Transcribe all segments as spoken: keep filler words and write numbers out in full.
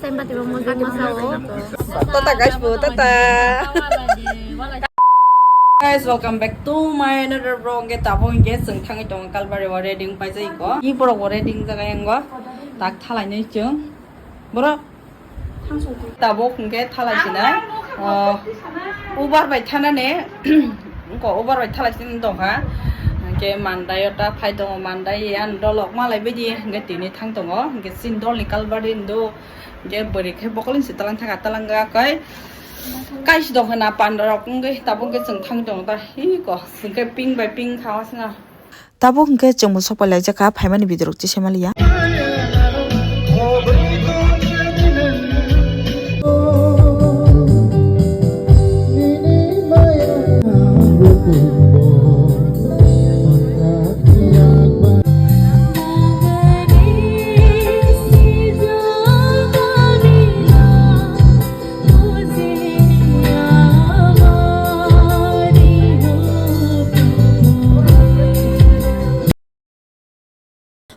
Tata guys, bo tata. Guys, welcome back to my another vlog. Hingke tabuk hingke chwng thangwi tongo Kalbari o reading paijai ko. I borok bo reading jaga yango. Tak thalai nai chwng. Borok. Tabuk hingke thalai sina. Oh, Uber bai thanane. Ko Uber bai thalai sina tongkha. Hingke mandai o ta phai tongo mandai an dolok malai baidi hingke tini thang tongo. Hingke sin dolni Kalbari ndo. Hingke bwrwi khe bokol ni se talang thaka talang ga kai. Kaisi dong hwna panda rok wngwi tabuk hwnkhe chwng thang tongo ta hi ko hwnkhe pink bai pink kha wasna. Tabuk hwnkhe chwngbo sok pai laijak kha phaimani video rok chese maliya.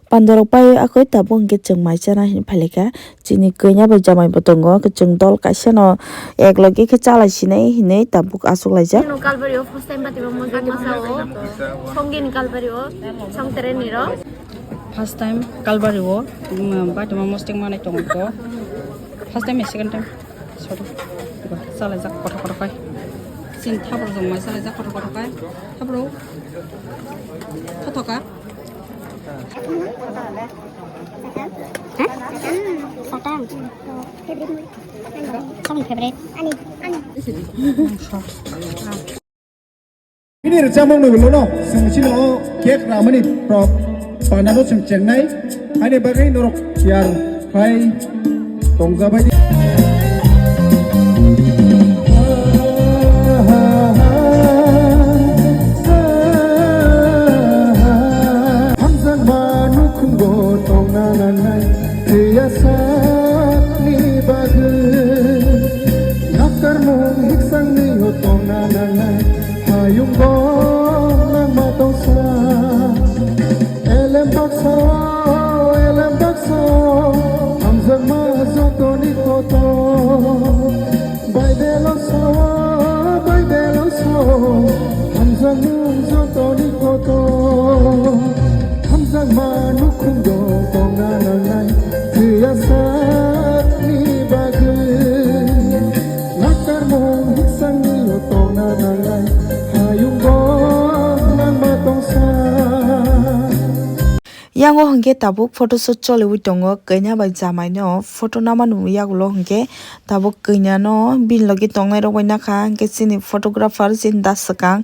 Pandorok pai akoi tabuk hwnkhe chwng mai chana hinwi phailai kha. Chini kanya bai jamai bo tongo, chwng dol kaisa no ek loge khe chalai sinai hinwi tabuk achuk laijak. Chini Kalbari o first time bati bo mojang masa o. Songini Kalbari o, song tereni ro. First time Kalbari o, um, bati ma mostek manai tongo ko. First time, second time. Sorry. Chalai jak kotha kotha kai. Sin thabro jong mai chalai jak kotha kotha kai. Thabro. Kotha ka. Satan. Song favorite. Bini rwchapmung no chwng chini o cake ramani prop panano chwng chengnai. Haini bagwi norok tiyar khai tongjabai. Hamjakma nukhungo tongna nangnai, thwiya sakni bagwi. Nakarmung hiksangni o tongna nangnai, hayungo nangma tongsa. Elem baksa, elem baksa, hamjakma jotoni kotor. Baibelo sao, Baibelo sao, hamjakmung jotoni kotor. Hamjakma nukhungo tongna nangnai, thwiya sakni bagwi. Nakarmung hiksangni o tongna nangnai, hayungo nangma tongsa. Yango hwnkhe tabuk photoshoot choliwi tongo, kanya bai jamai no photo nama nungwi yagulo hwnkhe tabuk kanya no bini logi tongnai rok bai nakha, hwnkhe chini photographer chini da swkang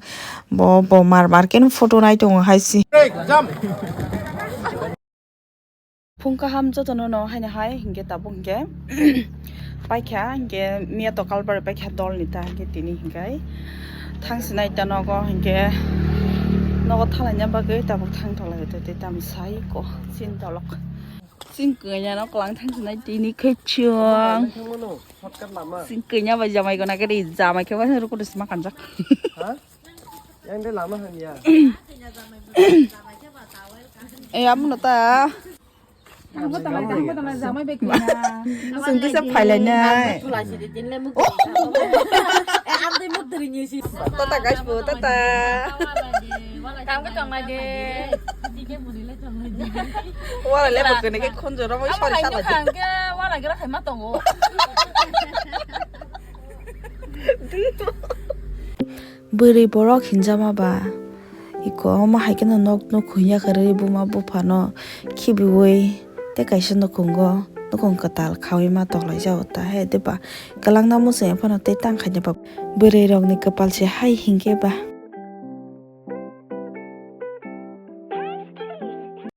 bo, bo mar mar khe no photo nai tongo hai se. Phung kaham jotono no haino hai hwnkhe tabuk hwnkhe paikha hwnkhe miya to Kalbari paikha dol ni ta hwnkhe tini hwnkhe thang sinai ta nogo hwnkhe nogo thalaina bagwi tabuk thang tholai tei tei tam sai ko sin tolok sin kanya no kwlang thang sinai tini khe chwng sin kanya bai jamai gona khe ri jamai khe bai rukutu sima kanjak. Yang de lama hamya. Eh, amo no ta. Ang ko tamai, ang ko tamai, jamai bai kaya. Sungki sa phailai nai. Tata guys bo, tata. Kang ko chongnai de. Wala le bo kene ke khonjo ro mo sori sala. Ang ke wala gira khai ma tongo. Bwrwi borok hinjama ba, iko omo hai kheno nok nuk hwnya khe rwi buma buphano khibiui tei kaisa nukhungo nukhung kwtal khaui ma toklai jago ta he diba kwlangna muchungya phano tei tang khaina ba bwrwi rokni kwpal se hai hinkhe ba.